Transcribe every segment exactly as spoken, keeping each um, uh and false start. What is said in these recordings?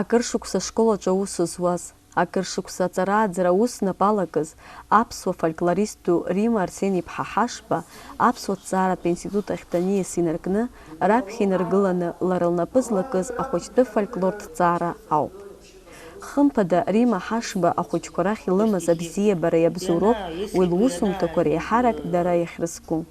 Акыр шықәса ашкол аҿы аус зуаз, акыр шықәса аҵара-ааӡара аус знапы алакыз, аԥсуа фольклорист ду Рима Арсен-иԥҳа Ҳашба аԥсуа ҭҵааратә институт ахь даниас инаркны, раԥхьа инаргыланы лара лнапы злакыз ахәыҷтәы фольклортә ҭҵаара ауп. Хымԥада, Рима Ҳашба ахәыҷқәа рахь илымаз абзиабара иабзоуроуп уи лусумҭақәа реиҳарак дара иахьрызку.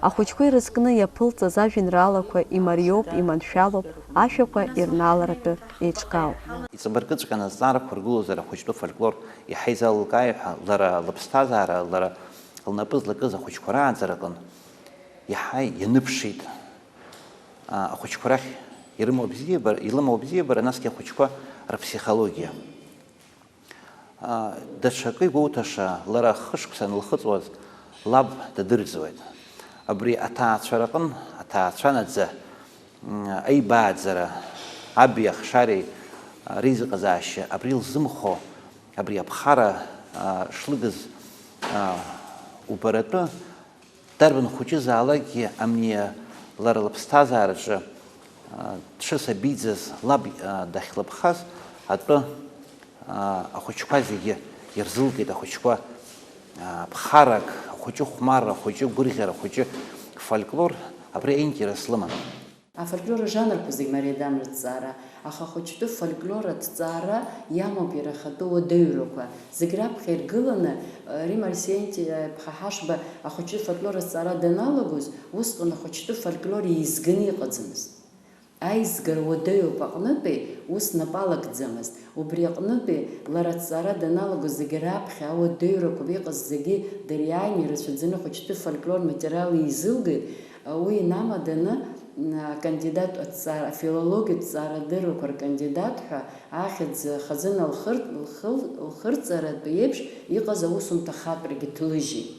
Ахәыҷқәа ирызкны иаԥылҵаз ажәеинраалақәа имариоуп, иманшәалоуп, ашәақәа ирнааларатәы еиҿкаауп. Иҵабыргыҵәҟьаны азҵаарақәа ргылозар ахәыҷтәы фольклор иаҳа изалылкааи ҳәа, лара лыԥсҭазаара, лара лнапы злакыз ахәыҷқәа рааӡараҟын иаҳа ианыԥшит, а, ахәыҷқәа рахь ирымоу абзиабара, илымоу абзиабара, насгьы ахәыҷқәа рыԥсихологиа. Даҽакы игәоуҭаша, лара хышықәса анылхыҵуаз лаб дадырӡуеит. Абри аҭаацәараҟын, аҭаацәа наӡа, м, аибааӡара, аби ахшареи, а, реизыҟазаашьа абри лзымхо, абри аԥхара, а, шлыгыз, а, убаратәы, Дарбан хәыҷызаалакгьы амни лара лыԥсҭазаараҿы, а, дшысабиӡаз лаб, а, дахьлыԥхаз атәы, а, ахәыҷқәа зегьы ирзылкит, ахәыҷқәа, а, ԥхарак, ахәыҷы хәмарра, ахәыҷы гәырӷьара, ахәыҷы фольклор, абри аинтерес лыман. Афольклор ажанрқәа зегь мариаӡам рыҭҵаара, аха ахәыҷтәы фольклор аҭҵаара иамоуп иара ахатәы уадаҩрақәа. Зегь раԥхьа иргыланы, Римма Арсентьева-иԥҳа Ҳашба ахәыҷтәы фольклор азҵаара даналагоз, усҟан ахәыҷтәы фольклор еизганы иҟаӡамызт. Аизгара уадаҩуп аҟнытәи ус нап алакӡамызт. Убри аҟнытәи лара аҭҵаара даналагоз зегь раԥхьа ауадаҩрақәа иҟаз зегьы дыриааины ирацәаӡаны ахәыҷтәы фольклор материал еизылгеит, уи инамаданы, м, акандидат аҭҵаара, афилологиатә ҭҵаарадыррақәа ркандидат ҳәа ахьӡ хазына лхырт-, лхыл-, лхырҵаратәы еиԥш иҟаз аусумҭа хатәрагьы ҭлыжьит.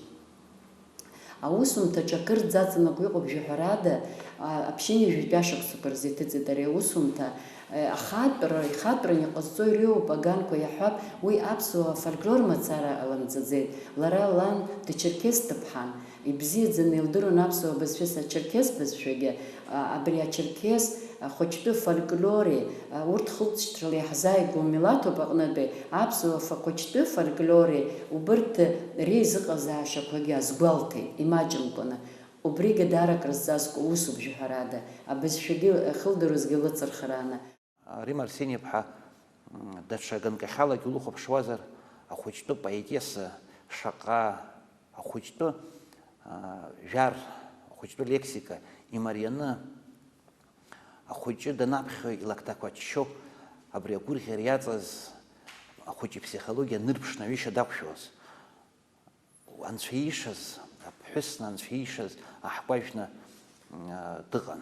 Аусумҭаҿы акырӡа аҵанакуа иҟоуп жәаҳәарада, а, ԥшьынҩажәитәи ашықәсқәа рзы иҭыҵит ари аусумҭа. Е, ахатәра, ихатәраны иҟазҵо иреиуоуп аганқәа иаҳҳәап, уи аԥсуа фольклор мацара ҟалымҵаӡеит. Лара лан дчерқьес дыԥҳан, ибзиаӡаны илдыруан аԥсуа бызшәас ачерқьес бызшәагьы, а, абри ачерқьес ахәыҷтәы фольклори, а, урҭ хылҵшьҭрала иаҳзааигәоу милаҭуп аҟнытәи аԥсуа фа-, хәыҷтәы фольклори убырҭ реизыҟазаашьақәагьы азгәалҭеит, имаҷымкәаны. Убригьы даара акрызҵазкуа усуп, жәаҳәарада, абызшәагьы ахьылдыруазгьы лыҵырхрааны. Римма Арсен-иԥҳа, м, даҽа ганкахьалагьы улыхәаԥшуазар, ахәыҷтәы поетесса шаҟа ахәыҷтәы, а, жәар, ахәыҷтәы лексика имарианы, ахәыҷы данаԥхьо илакҭақәа ччо, абри агәырӷьара иаҵаз ахәыҷы иԥсихологиа анырԥшны аҩышьа дақәшәоз. Анцәа иишаз, аԥҳәысны анцәа иишаз аҳкәажәны, а, дыҟан.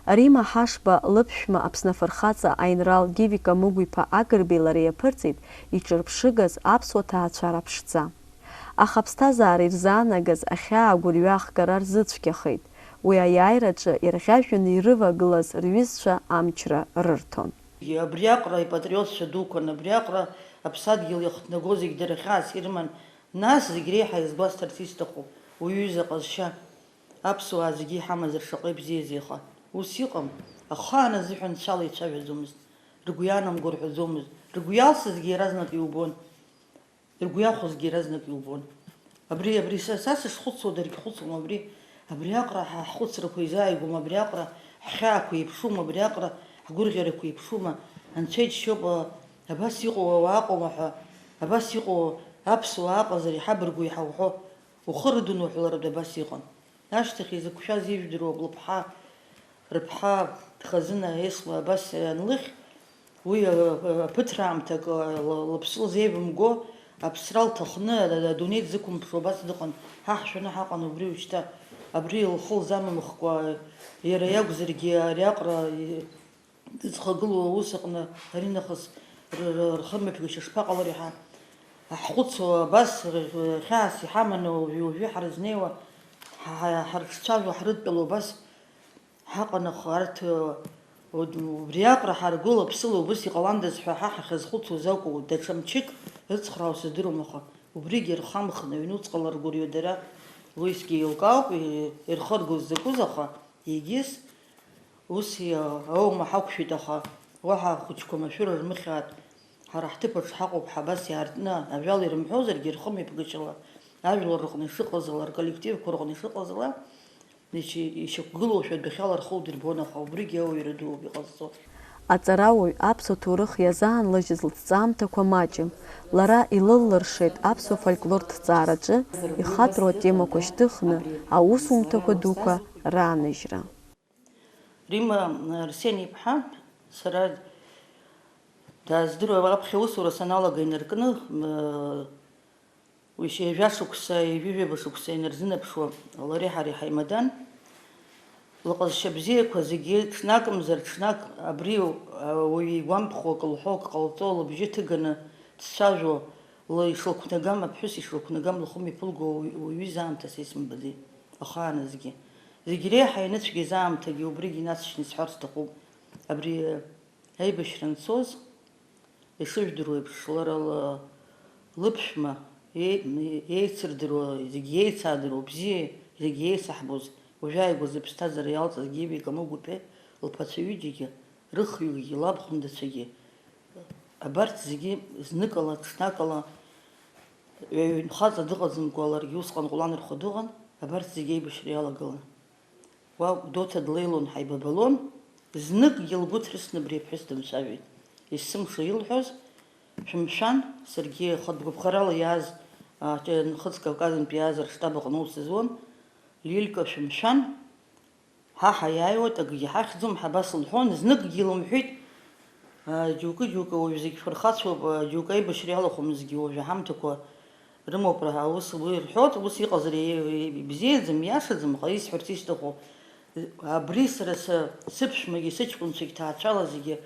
Римма Ҳашба лыԥшәма Аԥсны афырхаҵа аинрал Гивика Мыгә-иԥа Агрбеи лареи иаԥырҵеит иҿырԥшыгаз аԥсуа ҭаацәара ԥшӡа. Аха аԥсҭазаара ирзаанагаз ахьаа агәырҩа ахгара рзыцәгьахеит. Уи аиааираҿы ирӷьажәҩаны ирывагылаз рҩызцәа амчра рырҭон. Абриаҟара ипатриотцәа дуқәан, абриаҟара аԥсадгьыл иахҭнагоу зегь дара хьаас ирыман, нас зегь реиҳа иазгәасҭарц исҭаху, уи аҩыза ҟазшьа аԥсуаа зегьы иҳамазар шаҟа ибзиазеи, аха ус иҟам, ахаан азыҳәан цәала ицәажәаӡомызт, ргәы иаанамго рҳәаӡомызт, ргәы иалсызгьы иаразнак иубон. Ргәы иахәозгьы иаразнак иубон. Абри, абри са, са сышхәыцуа даргьы хәыцуам, абри, абриаҟара ҳа ҳхәыцрақәа изааигәоума, абриаҟара ҳхьаақәа еиԥшума, абриаҟара ҳгәырӷьарақәа еиԥшума, анцәа иџьшьоуп, а, абас иҟоу ауаа ыҟоума ҳәа, абас иҟоу аԥсуаа ыҟазар иҳабаргәу иҳауҳәо, ухы рыдын уҳәалартә абас иҟан. Ашьҭахь изықәшәаз ижәдыруа лыԥҳа, рыԥҳа Хазына Есма абас анлыхь, уи, а, а, ԥыҭраамҭак, а, ла-, лыԥсы лзеивымго, аԥсра лҭахны, а, а, адунеи дзықәымԥшуа абас дыҟан, ҳа ҳшәаны ҳаҟан убри уажәшьҭа, абри лхы лзамымхкәа, иара иакәзаргьы ари аҟара, и-, дыӡхагылоу аус аҟны аринахыс р-, р-, рхымҩаԥгашьа шԥаҟалари ҳәа ҳхәыцуа, абас р-, р-, хьаас иҳаманы уажәы-уажәы ҳарызнеиуа, ҳа-, ҳа-, ҳарҿцәажәо, ҳарыдтәалоу абас ҳаҟан, аха арҭ, ы, уд-, убриаҟара ҳаргәыла-ԥсыла убыс иҟаландаз ҳәа ҳа ҳахьазхәыцуаз акәу, даҽа мчык рыцхраау сыздыруам, аха убригьы ирхамхны аҩнуҵҟала ргәырҩа дара уеизгьы еилкаауп, и-, ирхыргоз закәыз, аха егьыс Ус иа-, аума ҳақәшәеит, аха Уаҳа ахәыҷқәа машәыр рмыхьааит, ҳара ҳҭыԥаҿ ҳаҟоуп ҳәа абас иаартны ажәала ирымҳәозаргьы, рхымҩаԥгашьала, ажәлар рҟны ишыҟаз ала, рколлективқәа рҟны ишыҟаз ала, ишьақәгылоушәа адәахьала рхы удырбон, аха убригьы ауаҩра дууп иҟазҵо. Аҵарауаҩ аԥсуа ҭоурых иазаанлыжьыз лҭҵаамҭақәа маҷым. Лара илыллыршеит аԥсуа фольклортә ҭҵаараҿы ихаҭәроу атемақәа шьҭыхны аусумҭақәа дуқәа рааныжьра. Римма Арсен-иԥҳа сара дааздыруа аԥхьа аусура саналага инаркны, м, уи ҩажәа шықәса, ҩажәижәаба шықәса инарзынаԥшуа лареи ҳареи ҳаимадан. Лҟазшьа бзиақәа зегьы ҽнакымзар ҽнак абри, а, уаҩы игәамԥхо акы лҳәо, акы ҟалҵо, лыбжьы ҭыганы дцәажәо, ишылқәнагам, аԥҳәыс ишылқәнагам лхы мҩаԥылго уаҩы изаамҭа са исымбаӡеит ахааназгьы. Зегь реиҳа ианыцәгьаз аамҭагьы убригьы инацшьны исҳәар сҭахуп. Абри аибашьра анцоз, ишыжәдыруа еиԥш, лара ла-, лыԥшәма, еи-, еицырдыруа, зегь еицаадыруа, бзиа, зегь еицаҳбоз, уажәааигәа зыԥсҭазаара иалҵыз Гиви Камыгәытәи лԥацәа ҩыџьагьы, рыхҩыкгьы, лабхәындацәагьы, абарҭ зегьы зныкала, ҽнакала, ҩ-, ҩынхаҵа дыҟаӡамкәа ларгьы усҟан ҟәланырхәа дыҟан, абарҭ зегьы аибашьра иалагылан. Уа Гәдоуҭа длеилон, ҳаибабалон, зныкгьы лгәы ҭрысны абри аԥҳәыс дымцәажәеит. Есымша илҳәоз, шәымшәан, саргьы хатә гәаԥхарала иааз, а, ҿа-, Нхыҵ Кавказынтә иааз рштаб аҟны аус зуан, Лилька, шәымшәан, ҳа ҳаиааиуеит, акгьы ҳахьӡом ҳәа абас лҳәон, зныкгьы илымҳәеит, а, џьоукы-џьоукы уажә зегь шәырхацәоуп, а, џьоукы аибашьра иалахәымызгьы уажә аҳамҭақәа рымоуп, аус уи рҳәоит, ус иҟазар, е-, е-, ибзиаӡам, иашаӡам, аха исҳәарц исҭаху, абри сара сы-, сыԥшәмагьы сыҷкәынцәагь ҭаацәала зегьы,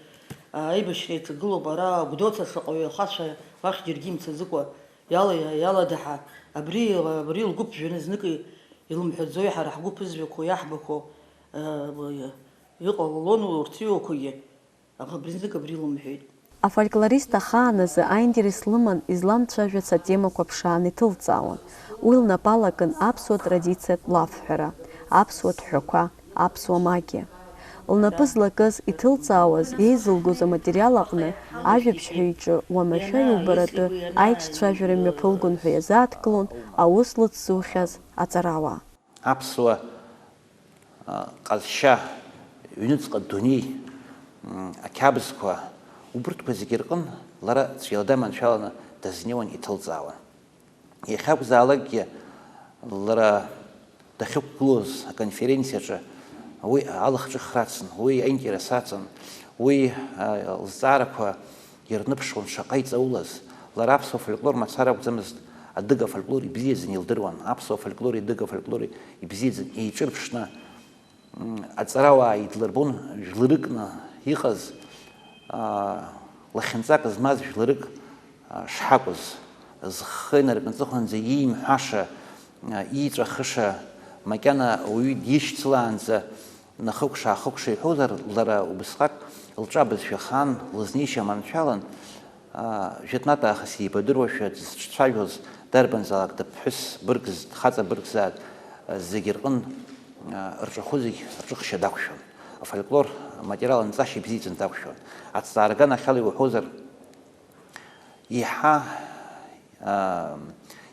а, аибашьра иаҿагылоуп, ара Гәдоуҭа шаҟаҩы ахацәа уахь џьаргьы имцаӡыкәа иала-, иаладаҳа, абри, абри лгәы ԥжәаны знык и-, илымҳәаӡои, ҳара ҳгәы ԥызжәақәоу, иаҳбақәоу, а, иҟалалон урҭ иуақәагьы. Аха абри знык абри лымҳәеит. Афольклорист ахааназы аинтерес лыман изламцәажәац атемақәа ԥшаан иҭылҵаауан. Уи лнапы алакын аԥсуа традициатә лафҳәара, аԥсуа ҭҳәақәа, аԥсуа магиа. Лнапы злакыз, иҭылҵаауаз, еизылгоз аматериал аҟны ажәабжьҳәаҩ иҿы уамашәа иубаратәы аиҿцәажәара мҩаԥылгон ҳәа иазааҭгылон аус лыцзухьаз аҵарауаа. Аԥсуа, а, ҟазшьа, ҩныҵҟа дунеи, м, ақьабзқәа, убырҭқәа зегьы рҟын лара цәгьала даманшәаланы дазнеиуан, иҭылҵаауан. Иахьакәзаалакгьы лара дахьықәгылоз аконференциаҿы уи алахҿыхра ацын, уи аинтерес ацын, уи, а, лызҵаарақәа ирныԥшуан шаҟа иҵаулаз. Лара аԥсуа фольклор мацара акәӡамызт, адыга фольклор ибзиаӡаны илдыруан, аԥсуа фольклори адыга фольклори ибзиаӡаны еиҿырԥшны, м, аҵарауаа идлырбон жәларыкны иҟаз, аа, лахьынҵак змаз жәларык, аа, шҳакәыз, зхы инаркны аҵыхәанӡа иимҳәаша, аа, ииҵәахыша, макьана ауаҩы дишьцылаанӡа, нахыкәша-аахыкәша иҳәозар, лара убысҟак лҿы абызшәа хаан, лызнеишьа маншәалан, аа, жәытәнатә аахыс еибадыруашәа дызҿцәажәоз дарбанзаалак дыԥҳәыс бырг з-, дхаҵа быргзаат, зегьы рҟын, аа, рҿахәы зегь рҿыхшьа дақәшәон. Афольклор аматериал анҵашьа ибзиаӡаны дақәшәон. Аҭҵаара аганахьала иуҳәозар, еиҳа, аа,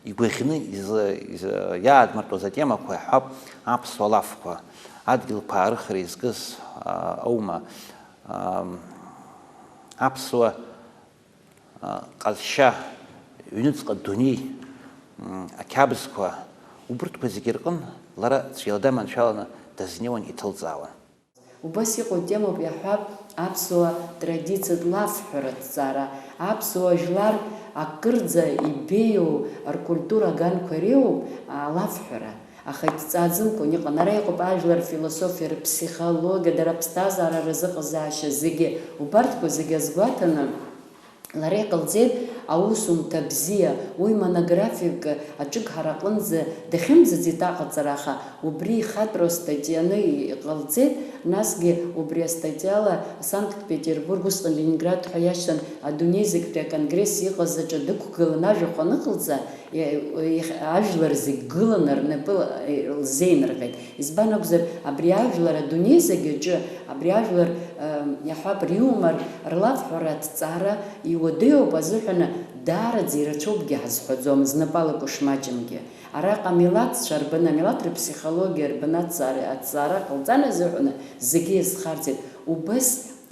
игәаӷьны изы, изы, иаадмыртуаз атемақәа иаҳҳәап, аԥсуа лафқәа, адгьылқәа аарыхра изкыз, аа, аума, аа, аԥсуа, аа, ҟазшьа, ҩныҵҟа дунеи, м, ақьабзқәа, убырҭқәа зегьы рҟын лара цәгьала даманшәаланы дазнеиуан, иҭылҵаауан. Убас иҟоу темоуп, иаҳҳәап, аԥсуа традициатә лафҳәара аҭҵаара, аԥсуа жәлар акырӡа ибеиоу ркультура аганқәа иреиуоуп алафҳәара, аха иҭҵааӡамкәан иҟан. Ара иҟоуп ажәлар рфилософиа, рыԥсихологиа, дара аԥсҭазаара, разыҟазаашьа зегьы. Убарҭқәа зегьы азгәаҭаны, лара иҟалҵеит Аусумҭа бзиа, уи монографиак аҿыгҳара аҟынӡа дахьымӡаӡеит аҟаҵара, аха убри ихатәроу астатианы иҟалҵеит, насгьы убри астатиала Санкт-Петербург, усҟан Ленинград ҳәа иашьҭан, адунеи зегьтәи аконгресс иҟаз аҿы дықәгылан ажәахә аныҟалҵа, иа-, иахь-, ажәлар зегь гыланы рнапы ла-, лзеинырҟьеит. Избан акәзар, абри ажәлар адунеи зегь аҿы, абри ажәлар, ем, иаҳҳәап, риумор, рлафҳәара аҭҵаара иуадаҩуп азыҳәаны, даараӡа ирацәоупгьы ҳазҳәаӡом, знапала кәашмаҷымкгьы. Араҟа амилаҭцәа рбаны, амилаҭ рыԥсихологиа рбаны аҭҵаара, аҭҵаара ҟалҵан азыҳәаны зегьы иазхарҵеит. Убас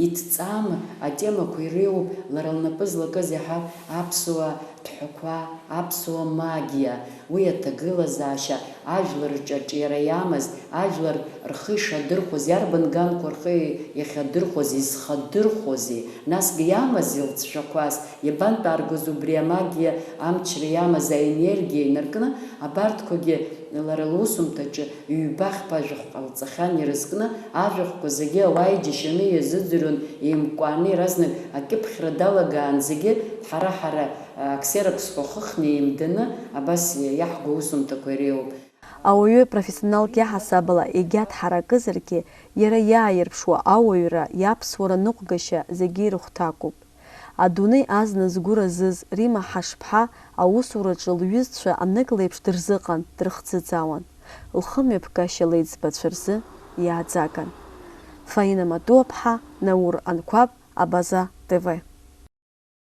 иҭҵаама атемақәа иреиуоуп лара лнапы злакыз иаҳа аԥсуа ҭҳәақәа, аԥсуа магиа, уи аҭагылазаашьа, ажәлар рҿы аҿиара иамаз, ажәлар рхы ишадырхәоз, иарбан ганқәа рхы иахьадырхәоз, изхадырхәозеи, насгьы иамази лҵшәақәас, иабантәааргоз убри амагиа амчра иамаз аенергиа инаркны, абарҭқәагьы лара лусумҭаҿы ҩба-хԥа ажәахә ҟалҵахьан ирызкны, ажәахәқәа зегьы ауаа иџьашьаны иазыӡырҩуан, еимкәкәааны иаразнак акьыԥхьра далагаанӡагьы, ҳара-ҳара аксероксқәа хыхны еимданы, абас иаҳго аусумҭақәа иреиуоуп. Ауаҩы профессионалк иаҳасабала егьа дҳаракызаргьы, иара иааирԥшуа ауаҩра, иаԥсуара ныҟәгашьа зегьы ирыхәҭакуп. Адунеи азна згәы разыз Рима Ҳашԥҳа аусураҿы лҩызцәа анык леиԥш дырзыҟан, дрыхӡыӡаауан. Лхымҩаԥгашьа леиҵбацәа рзы иааӡаган. Фаина Матуаԥҳа, Наур Анқәаб, Абаза Т В.